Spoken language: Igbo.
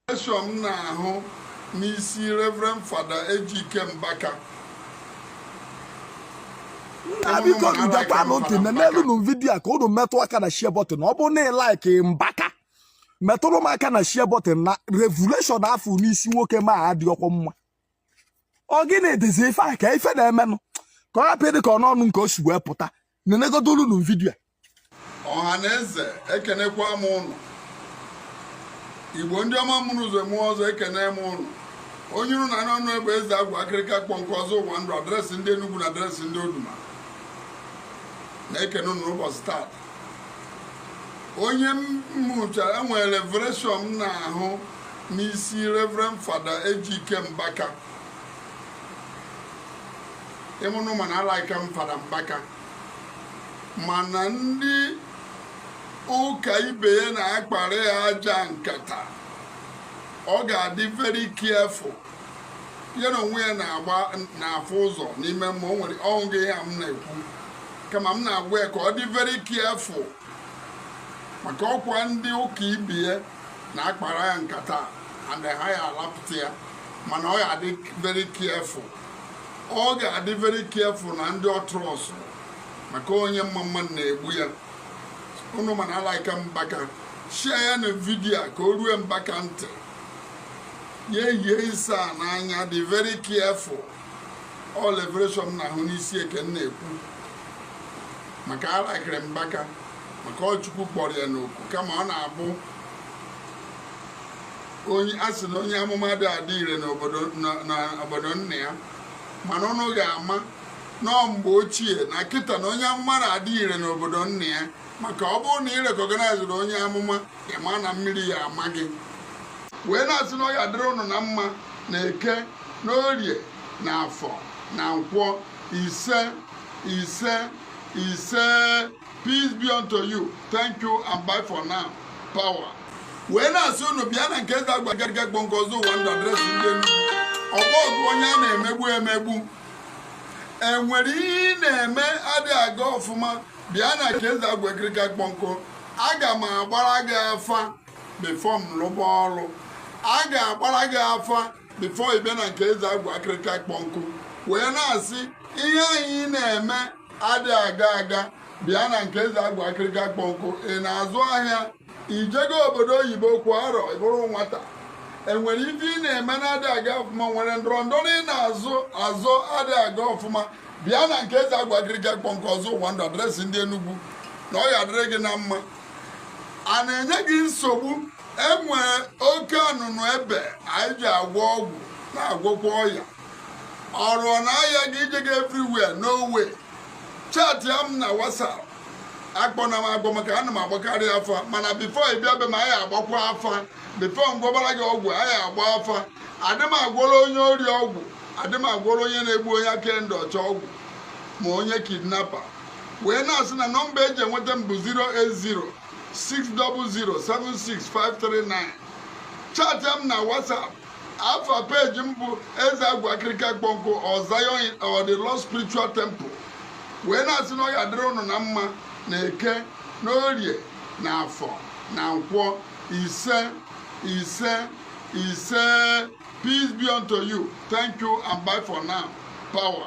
Revelation m na-ahụ n'isi Reverend Fada Ejike Mbaka. Nna, biko nugakwanụ ntị, nenelunu video a ka unu metụ aka na share button. Ọ bụrụ na ị like Mbaka, metụrụ m aka na share button. Na revelation afọ n'isi nwoke ma adịghịkwa mma. Ọ gịnị dịzi ife a ka ife na-emenụ ka ọ hapụ ịdị ka ọnụọnụ nke o si wee pụta? Nenegodolu video a. Ọha na eze, ekenekwa m ụnụ. Igbo ndị ọma mụrụ ụzọ eme ọzọ, ekene m ụnụ. Onye uru na n'ọnụ ebe eze agwa akịrịka kpọ nke ọzọ ụwa ndụ, address ndị Enugwu na address ndị Oduma na-ekene ụnụ n'ụbọchị taata. Onye m mụchara, enwere revelation m na-ahụ n'isi Reverend Fada Ejike Mbaka. Ịmụnụ mana a-like m Fada Mbaka, mana ndị ụka ibe ya na-akpara ya aja nkata. Ọ ga-adị very careful. Ya na onwe ya na-agba n'afọ ụzọ n'ime mmụọ. O nwere ọnwụ gị ya m na-ekwu, kama m na-agwa ya ka ọ dị very careful maka ọkwa ndị ụka ibe ya na-akpara ya nkata and ha ya alapụta ya. Mana ọ ga-adị very careful, ọ ga-adị very careful na ndị ọtrọs, maka onye mma mma na-egbu ya. Unu mana a-like Mbaka, share ya na video a ka o rue Mbaka ntị. Ya eyie isa n'anya, dị very careful. All revelation m na-ahụ n'isi eke m na-ekwu maka a-like-iri Mbaka, maka ọ Chukwu kpọrọ ya n'oku. Kama ọ na-abụ onye a sị na onye amụma dị adị ire n'obodo nna ya. Mana ụnụ ga-ama nọọ mgbe ochie na kịta na onye amụma na-adị ire n'obodo nna ya, maka ọ bụrụ na ị recognize-ri onye amụma, ịma na mmiri ya ama gị. Wee na-asị na ọ ya dịrị ụnụ na mma na Eke na Orie na Afọ na Nkwọ. Ise, ise, ise. Peace be unto you. Thank you and bye for now. Power. Wee na-asị unu bịa na nke eze agbagarịga kpọ nke ọzọ ụwa ndụ, address ndị Enugwu. Ọgbọ ọgụ onye a na-emegbu emegbu, enwere ihe ị na-eme adịghị aga ọfụma, bịa na nke eze agwagịrịga kpọnkụ. Aga m agbara gị afa before m lụba ọrụ. A ga-agbara gị afa before ị bịa na nke eze agwa akịrịka kpọnkụ. Wee na-asị ihe anyị na-eme adịghị aga aga, bịa na nke eze agwa akịrịka kpọnkụ. Ị na-azụ ahịa, ijego obodo oyibo kwa arọ, ị bụrụ nwata, enwere ife ị na-eme na-adịghị aga ọfụma, nwere ndọrọ ndọrọ ị na-azụ azụ adịghị aga ọfụma, bịa na nke eze agwa akịrịka kpọnkụ ọzọ ụwa ndụ, address ndị Enugwu, na ọ ya adịrị gị na mma. A na-enye gị nsogbu, enwere oke anụnụ ebe anyị ji agwọ ọgwụ na-agwọkwa ọya ọrụ na-aya gị, ije gị everywhere, no way. Chat ya m na WhatsApp. Akpọna m agbọ maka ana m agbakarị afa, mana before ị bịa be m, anyị agbakwa afa. Before m gwọbara gị ọgwụ, anyị agba afa. Adị m agwọrọ onye ori ọgwụ, adị m agwọrọ onye na-egbu onye aka ndụ ọcha ọgwụ, ma onye kidnapper. Wee na-asị na nọmba eji enweta m bụ 080 60076539. Chat m na WhatsApp. Afa page m bụ eze agwa akịrịka kpọnkụ or Zion or the Lord Spiritual Temple. Wee na-asị na ọ ya dịrị ụnụ na mma na Eke na Orie na Afọ na Nkwọ. Ise, ise, ise. Peace be unto you. Thank you and bye for now. Power.